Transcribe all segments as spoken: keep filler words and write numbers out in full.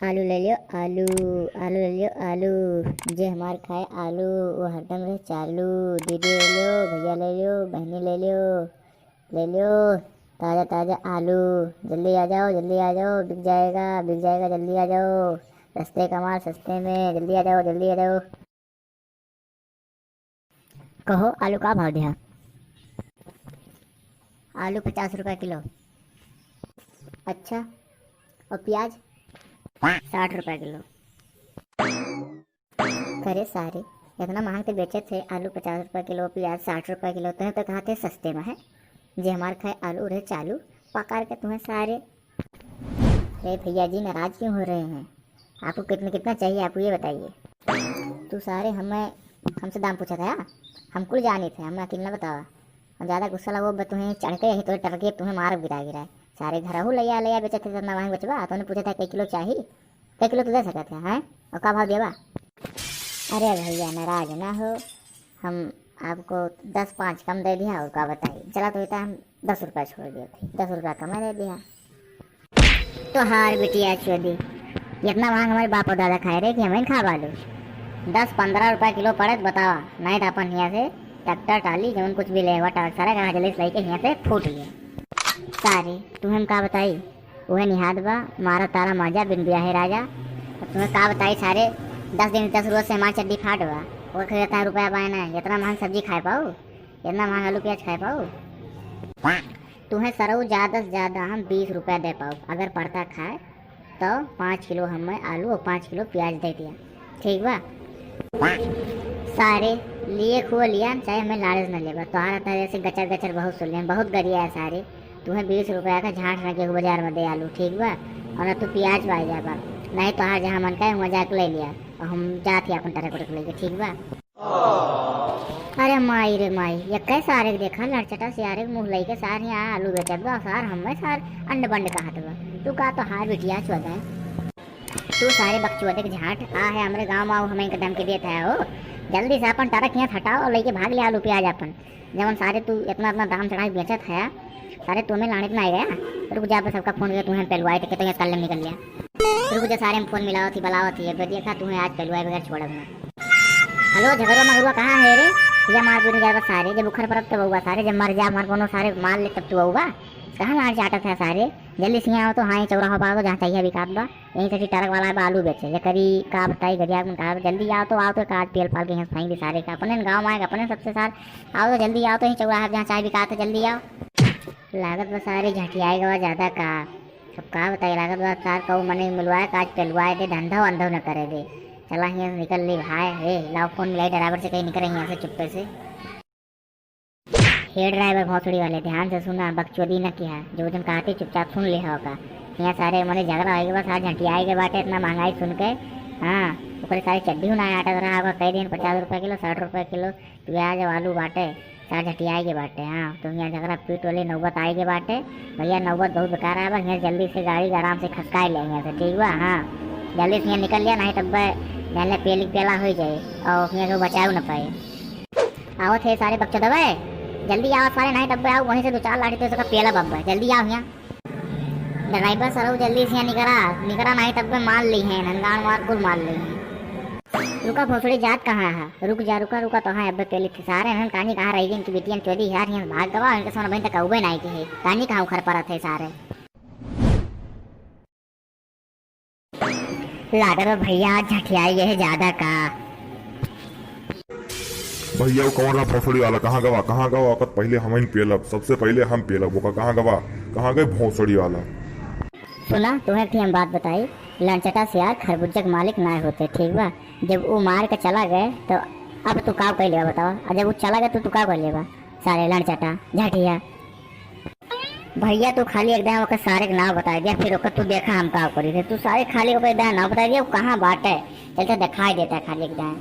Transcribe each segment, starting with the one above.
आलू ले लियो, आलू, आलू ले लियो, आलू। जे हमार खाए आलू, वो हरदम रहे चालू। दीदी ले लियो, भैया ले लियो, बहनी ले लियो, ले लियो ताजा ताजा आलू। जल्दी आ जाओ, जल्दी आ जाओ, बिक जाएगा, बिक जाएगा, जल्दी आ जाओ। सस्ते का माल सस्ते में, जल्दी आ जाओ, जल्दी आ जाओ। कहो, आलू का भाव दिया? आलू पचास रुपया किलो। अच्छा, और प्याज? साठ रुपया किलो। करे सारे, इतना महंग ते बेचत है आलू पचास रुपया किलो, प्याज साठ रुपया किलो, तोहे तो कहा थे सस्ते में है। जे हमार खाए आलू रहे चालू, पकड़ के तुम्हें सारे। अरे भैया जी, नाराज क्यों हो रहे हैं? आपको कितने, कितना चाहिए, आपको ये बताइए। तू सारे हमें, हमसे दाम पूछा था, हम कुल जाने थे, हमें अकेला बतावा। और ज्यादा गुस्सा लगो, ब-, तुम्हें चढ़ के यही तोरे टरके तुम्हें मार गिरा गिरा। सारे घरहू लैया लैया बेचत थे, इतना महंग बेचबा, तूने पूछा था कई किलो चाही, कई किलो तू दे सकत है, हैं? और का भाव देबा? अरे भैया, नाराज ना हो, हम आपको दस पाँच कम दे दिया, और का बताई। चला तो बेटा, हम दस रुपया छोड़ दिया, दस रुपया कम दे दिया। तो हार बिटिया चोदी, इतना महंग हमारे बाप और दादा खाए रहे कि हमें खा बालू। दस पन्द्रह रुपया किलो पड़े तो बतावा, नहीं तो अपन हियाँ से ट्रैक्टर टाली जवन कुछ भी ले हुआ ट्रक सारा कहाँ जल्दी से लेके हियाँ से फूट गया। सारी तुम्हें हम का बताई, उहे निहाद बा, मारा तारा माजा बिन बियाहे राजा। अब तुम्हें का बताई सारे, दस दिन दस रोज से हमार चड्डी फाट बा, और खरीदता है रुपया पाए ना, इतना महंग सब्जी खाए पाऊ, इतना महंग आलू प्याज खाए पाऊ। तुम्हें सरऊ ज्यादा से ज्यादा हम बीस रुपया दे पाऊ, अगर पड़ता खाए तो पाँच किलो हमें आलू और पाँच किलो प्याज दे दिया, ठीक बा? सारे लिए खुआ लिया, चाहे हमें लालच न लेबा। तोहार तरह से गचर गचर बहुत सुन लिया, बहुत गरिया है सारे। तुम्हें बीस रुपया का झांट ना केहू बाजार में दे आलू, ठीक बा? और ना तू प्याज पाए जाबा, नहीं तोहार जहाँ मन का है वहाँ जाके ले लिया। और हम जात ही अपन ट्रक उरक लेके, ठीक बा? अरे माई रे माई, ये कै सारे के देखा, लड़चटा से यारे मुँह लइके सार यहाँ आलू बेचत बा, सार हमें सार अंड बंड कहत बा। तू का तो हार बिटिया चोद है। तू सारे बकचोदे के झांट, आ है हमरे गाँव में, आऊ हमें इनके धमकी देत है हो। जल्दी से अपन ट्रक यहाँ से हटाओ और लेके भाग ले आलू प्याज अपन। जवन सारे तू इतना इतना दाम चढ़ा के बेचत है, सारे तुम्हें लाने के ना आए गया। रुक जा, बस सबका फोन करके तुम्हें पेलवाए थे, कितने कल निकल लिया। रुक जा सारे, हम फोन मिलावत ही, बुलावत ही, अब देखा तुम्हें आज पेलवाए बगैर छोड़ब ना। हेलो, झगड़ुआ मगरुआ कहाँ है रे? या मार पीट जाए बस सारे, जब उखर परब तब हुआ सारे, जब मर जा मर कोनो सारे मार ले तब तू आऊबा। कहाँ मार चाटत है सारे? जल्दी से यहाँ आओ तो, हाँ, ये चौराहा पर आओ तो, जहाँ चाहिए बिकात बा। यहीं से ट्रक वाला बा आलू बेचे, ये करी का बताई, गरिया मन का, जल्दी आओ तो, आओ तो, एक आज पेल पाल के यहाँ से फेंक दी सारे का, अपने गाँव में आएगा, अपने सबसे सार, आओ तो, जल्दी आओ तो, यहीं चौराहा पे जहाँ चाय बिकात है, जल्दी आओ। लागत बा सारे झटियाए गवा ज्यादा का, अब का बताई, लागत बा सार कहू मने मिलवाए का, आज पेलवाए दे, धंधा वंधा न करे दे। चला यहाँ से निकल ली भाई, ए, लाओ फोन मिलाई ड्राइवर से, कहीं निकल यहाँ से चुप्पे से। हे ड्राइवर भोसड़ी वाले, ध्यान से सुना, बकचोदी न किहा, जो जन कहते चुपचाप सुन ले होगा। यहाँ सारे मने झगड़ा होएगा, बस आज झटियाए के बाटे इतना महंगाई सुन के। हाँ, ओकरे सारे चड्डी ना आटा रहा होगा, कह दिन पचास रुपया किलो, साठ रुपया किलो प्याज और आलू बाटे, सारे झटियाए के बाटे। हाँ, तो यहाँ झगड़ा पीट वाली नौबत आए के बाटे। भैया, नौबत बहुत बेकार आए बा, यहाँ जल्दी से गाड़ी के आराम से खसकाए ले यहाँ से, ठीक बा? हाँ, जल्दी से यहाँ निकल लिया, नहीं तब जान ले पेली पेला हो जाए और यहाँ को बचाव न पाए। आवत है सारे बकचोदवे, जल्दी आओ सारे, नहीं तब आओ वहीं से दो चार लाठी तो इसका पेला बब्बे, जल्दी आओ यहाँ। ड्राइवर सरऊ जल्दी से यहाँ निकरा, निकरा नहीं तब मार ली है, ननगान मार कुल मार ली है। रुका भोसड़ी जात कहाँ है? रुक जा, रुका, रुका, तो हाँ अब्बे पेली थे सारे, नन कानी कहाँ रह गई इनकी बिटियन चोदी यार, यहाँ भाग गवा, इनके सोना बहन तक अउबे नहीं के है, कानी कहाँ उखर परत है सारे। लागत बा भैया, आज झठियाई गए है ज्यादा का। भैया, वो कौन रहा भोसड़ी वाला? कहाँ गवा, कहाँ गवा? ओकर पहिले हमहिन पेलब, सबसे पहिले हम पेलब। ओकर कहाँ गवा, कहाँ गए भोसड़ी वाला? सुना, तुम्हें थी हम बात बताई, लंचटा से यार खरबूजा के मालिक ना होते, ठीक बा? जब वो मार के चला गए, तो अब तू का कर लेबा, बतावा? और जब वो चला गए, तो तू का कर लेबा? सारे लंचटा, झठिया। भैया, तू खाली एक दाएं ओकर सारे के नाव बताई दिया, फिर ओकर तू देखा हम का करी थे। तू सारे खाली ओकर एक दाएं नाव बताई दिया, वो कहाँ बाटे, चलते दिखाई देता है खाली एक दाएं।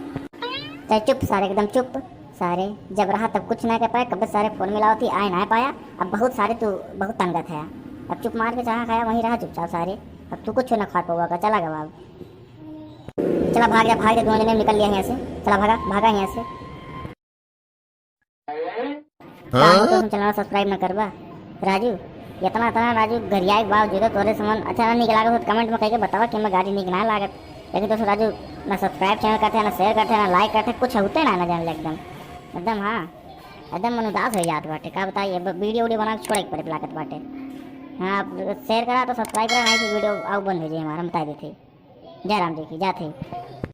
चाहे चुप सारे, एकदम चुप सारे। जब रहा तब कुछ ना कह पाए, कब सारे फोन मिलाओ थी, आए ना पाया। अब बहुत सारे तू बहुत तंगत है, अब चुप मार के जहाँ खाया वहीं रहा चुपचाप सारे। अब तू कुछ ना खा पाओगा, चला गवा अब। चला भाग जा, भाग जा, दोनों जने निकल लिया यहाँ से। चला भागा, भागा यहाँ से। हाँ? राजू, तो हम चैनल सब्सक्राइब ना करबा। राजू, इतना, इतना राजू गरियाए के बावजूदो तोरे समन अच्छा ना निक लागत हो, तो comment में कह के बतावा कि हमें गाड़ी निक ना लागत। लेकिन तो राजू ना subscribe channel करते हैं, ना share करते हैं, ना like करते हैं, कुछ होते ना, ना जाने एकदम, एकदम, हाँ, एकदम मन उदास हो जात बाटे। का बताई, अब video उडियो बना के छोड़े के पड़े लागत बाटे। हाँ, share करा तो subscribe करा, नहीं तो video आउ बंद हो जाए हमारा, हम बता देते। जय राम जी की, जाते।